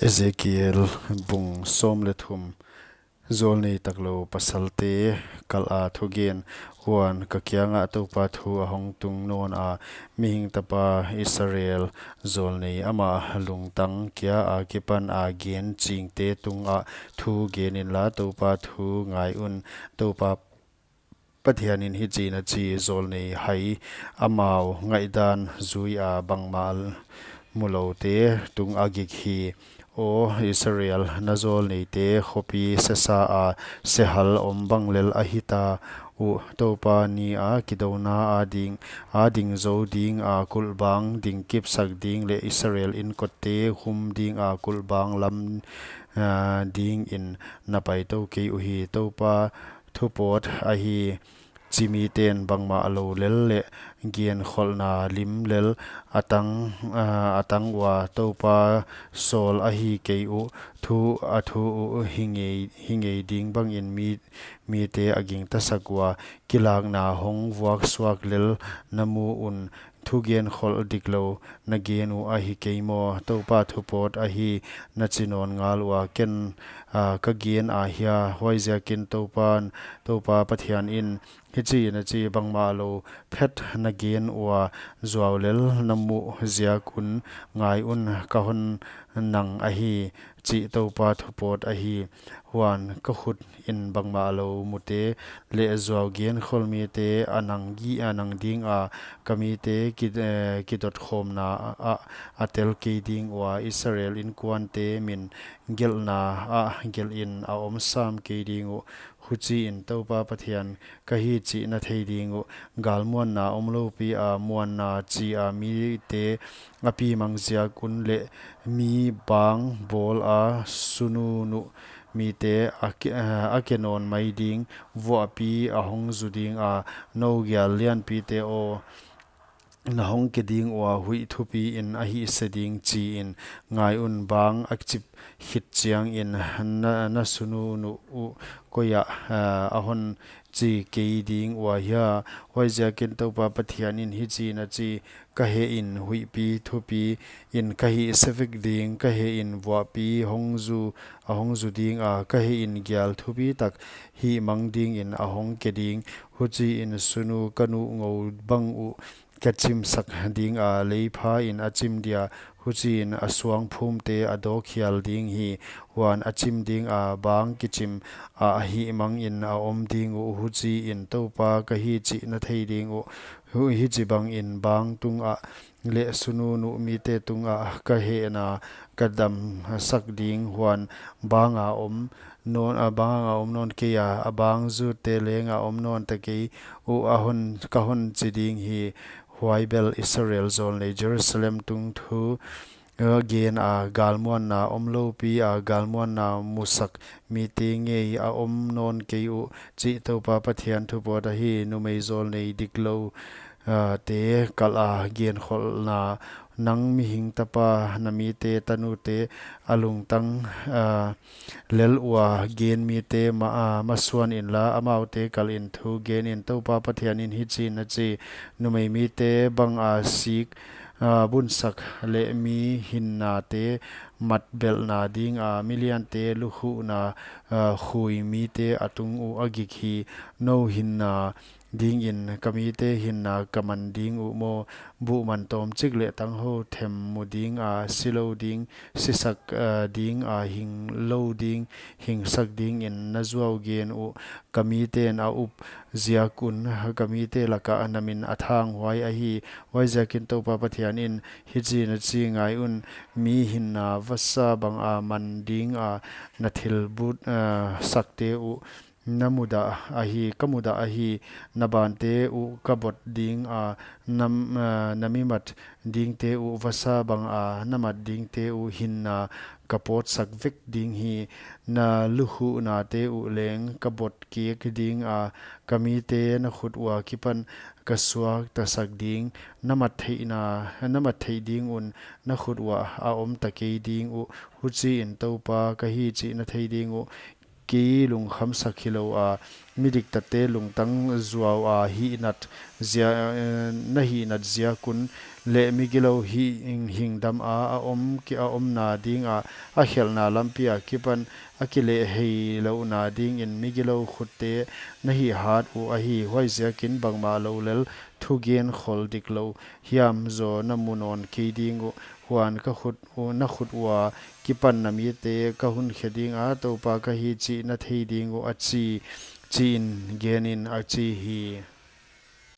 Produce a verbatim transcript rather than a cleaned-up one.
Ezekiel bung sawm leh thum. Zawlnei taklou pasalte kalh a thugen. Huan ka kiangah Toupa thu a hong tung nawn a, Mihing tapa, Israel zawlnei, ama lungtang kia akipan a gen chingte tungah thu gen inla, Toupa thu ngai un. Toupa Pathianin hichiin a chi: Zawlnei hai, amau ngaihdan zui a bangmah muloute tung a gik hi. Aw Israel, na zawlneite khopi sesa a sehal om bang lel a hita uh. Toupa ni a kidouna a ding, a ding zou ding a kulhbang dingkipsak ding leh Israel inkote hum ding a kulhbang lam, ah, dingin na paitou kei uhi. Toupa thu pawt ahi, chi miten bangmah lou lel leh genkholhna lim lel a tang, ah, a tang ua, Toupa sawl ahi kei uh. Thu a thu uh hi ngei, hi ngei ding bangin mi, mite a gingtasak ua, kilakna hong vuaksuak lel na mu un. Thu genkholh diklou na gen uh ahi kei maw? Toupa thu pawt ahi, na chi nawn ngal ua, ken, ah, ka gen ahia? Huaiziakin Toupan, Toupa Pathianin hichiin a chi: Bangmah lou phet na gen ua, zuau lel na muh ziak un, ngai un, ka hon nang ahi, chih Toupa thu pawt ahi. Huan ka khut in bangmah lou mute leh zuau genkholh mite a nang gi, a nang ding a, ka mite ki, eh, kidotkhawmna ah a tel kei ding ua, Israel inkuante min gelhna ah gelhin a om sam kei ding uh. Huchiin Toupa Pathian ka hi chih na thei ding uh. Galmuanna omlou pi a muanna chi a mite a pi mang ziak un leh mi bang bawl a sununu mite a ke, a ke nawn mai ding, vuahpi a hong zu ding a, nou gial lianpite aw, na hong ke ding ua, huih thupiin a hihse ding, chiin. Ngai un, bang a chip khit chiangin na, na sununu uh koi ah, ah, a hon chi kei ding ua hia? Huaiziakin Toupa Pathianin hichiin a chi: Ka hehin huihpi thupiin ka hihse vek ding, ka hehin vuahpi hong zu, a hong zu ding a, ka hehin gial thupi tak hihmang dingin a hong ke ding. Huchiin sunu ka nuh ngou bang uh ka chimsak ding a, leiphain a chim dia, huchiin a suangphumte a dawkhial ding hi. Huan a chim ding a, bang kichim a hihmangin a om ding uh. Huchiin Toupa ka hi chih na thei ding uh. Hu, hichibangin bang tungah leh sununu mite tungah ka hehna ka damsak ding. Huan bang a om nawn, a bang a om nawn kei a, a bang zute leng a om nawn ta kei uh, a hon, ka hon chi ding hi. Huai bel Israel zawlnei Jerusalem tungah thu, eh, gen a, galmuanna omlou pi a galmuanna musak mite ngei a om nawn kei uh, chih Toupa Pathian thu pawt ahi. Numei zawlnei diklou, ah, te kalh a genkholhna, nang mihing tapa, na mite tanute a lungtang, ah, lel ua gen mite ma, ah, masuan inla, amaute kalhin thu genin. Toupa Pathianin hichiin a chi: Numei mite bang a sik, ah, bunsak leh mi hinnate mat belhna ding a, miliante lukhuhna, ah, khui mite a tung uh a gik hi. Nou hinna dingin ka mite hinna ka man ding uh maw? Buhman tawmchik leh tanghou them mu ding a, silou ding, sisak, ah, ding a, hinglou ding, hingsak dingin na zuau gen uh. Ka miten a up ziak un ka mite lakah na min a thanghuai ahi. Huaiziakin Toupa Pathianin hichiin a chi: Ngai un, mi hinna vasa bang a man ding a, na thil but, ah, sakte uh na mudah ahi, ka mudah ahi. Na bante uh ka bot ding a, na, ah, na mi mat dingte uh vasa bang a na mat dingte uh hinna ka pawtsak vek ding hi. Na lukhuhnate uh leng ka bot kik ding a, ka mite na khut ua kipan ka suaktasak ding. Na mat theihna, na mat theih ding un na khut uah a om ta kei ding uh. Huchiin Toupa ka hi chih na thei ding uh. kei lungkhamsak hilou a, midiktate lungtang zuau a hihnat zia, eh, na hihnat ziak un leh migilou hih, hingdam a, a om ki, a omna ding a, a khelhna lampi a kipan a kilehhei louhna dingin migilou khutte na hihhat uh ahi. Huaiziakin bangmah lou lel thugen khol diklou hiam zaw na mu nawn kei ding uh. Huan ka khut uh, na khut ua kipan na mite ka hun khe ding a, Toupa ka hi chih na thei ding uh, a chi, chiin genin, a chi hi.